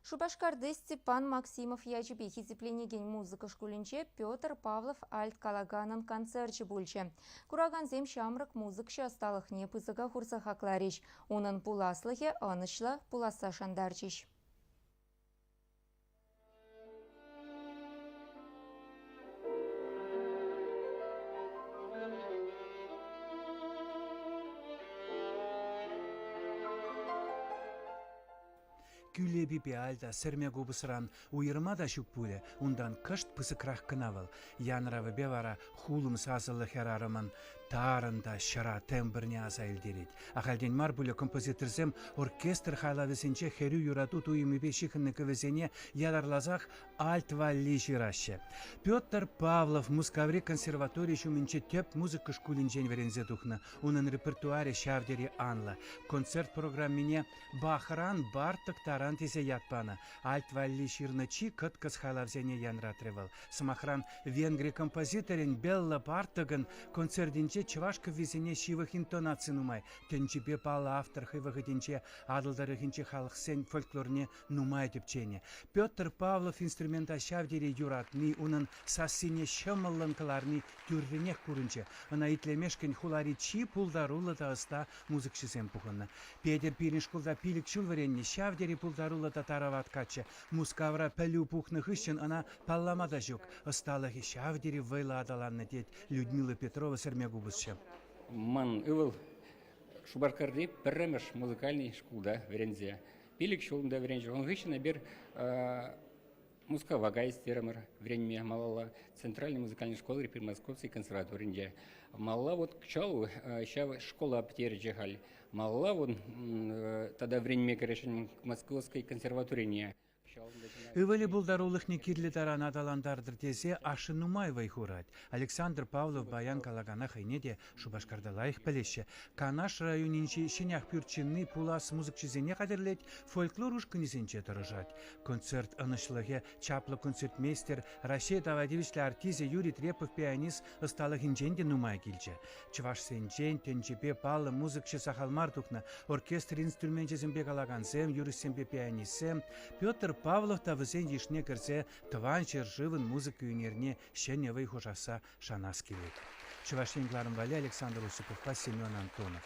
Шупашкарти Степан Максимов ячӗпе хисепленекен музыка шкулӗнче Петр Павлов альт калаканӑн концерчӗ пулчӗ. Куракансем ҫамрӑк музыкҫӑ ӑсталӑхне пысӑка хурса хакларӗҫ, унӑн пуласлӑхӗ ӑнӑҫлӑ пуласса шантарчӗҫ. Кӳлепипе альта сӗрме купӑсран уйӑрма та ҫук пулӗ, унтан кӑшт пысӑкрах кӑна вӑл. Янравӗпе вара хулӑм сасӑллӑ хӗрарӑмӑн тарӑн та ҫӑра тембрне аса илтерет. Ахальтен мар пулӗ композиторсем оркестр хайлавӗсенче хӗрӳ юрату туйӑмӗпе ҫыхӑннӑ кӗвӗсене ятарласах альт валли ҫыраҫҫӗ. Петр Павлов Мускаври консерватори ҫумӗнче тӗп музыка шкулӗнчен вӗренсе тухнӑ. Унӑн репертуарӗ ҫав тери анлӑ. Концерт программине Бахран Барток таран тесе ят панӑ. Альт валли ҫырнӑ чи кӑткӑс хайлавсене янратрӗ вӑл. Сӑмахран, Венгри композиторӗн Белла Бартокӑн концертӗнче чӑваш кӗввисене ҫывӑх интонаци нумай. Тӗнчипе паллӑ автор хӑй вӑхӑтӗнче Атӑл тӑрӑхӗнчи халӑхсен фольклорне нумай тӗпченӗ. Петр Павлов инструмента ҫав тери юратни, унӑн сассине ҫӑмӑллӑн кӑларни тӳррӗнех курӑнчӗ. Ӑна итлемешкӗн хулари чи пултаруллӑ та ӑста музыкҫӑсем пухӑннӑ. Петӗр пирӗн шкулта 5 ҫул вӗреннӗ, ҫав тери пултаруллӑ та тарават каччӑ. Мускавра пӗлӳ пухнӑ хыҫҫӑн ӑна паллама та ҫук. Ӑсталӑхӗ ҫав тери вӑйлӑ аталаннӑ, тет Людмила Петрова сӗрме купӑсҫӑ. Ман ывӑл Шупашкарти пӗрремӗш музыкальнӑй шкулта вӗренсе, 5 ҫул унта вӗренчӗ. Ун хыҫҫӑн эпир Мускава кайс терӗмӗр вӗренме малалла. Центральный музыкальной школӑри при Московской консерваторинче. Малалла вот кӑҫал ҫав школа пӗтерчӗ халь. Малалла вон тата вӗренме кӗрешӗн Московской консерваторине. Ывӑлӗ пултарулӑхне кирлӗ таран аталантартӑр тесе ашшӗ нумай вӑй хурать. Александр Павлов баян калакана хӑйне те Шупашкарта лайӑх пӗлеҫҫӗ. Канаш районӗнчи Ҫӗнӗ ҫынни пулас музыкҫӑсене хатӗрлет, фольклор ушкӑнӗсенче тӑрӑшать. Концерт ӑнӑҫлӑхӗ чаплӑ концертмейстер, Раҫҫей тава тивӗҫлӗ артисчӗ Юрий Трепов пианист ӑсталӑхӗнчен те нумай килчӗ. Чӑвашсенчен тӗнчипе паллӑ музыкҫӑ сахал мар тухнӑ, оркестр инструменчӗсемпе калакансем, юрӑҫсемпе пианистсем. Петр Павлов та вӗсен йышне кӗрсе тӑван ҫӗршывӑн музыка ӳнерне ҫӗнӗ вӑй хушасса шанас килет. Чӑваш Ен кӑларӑм валли Александр Осиповпа Семен Антонов.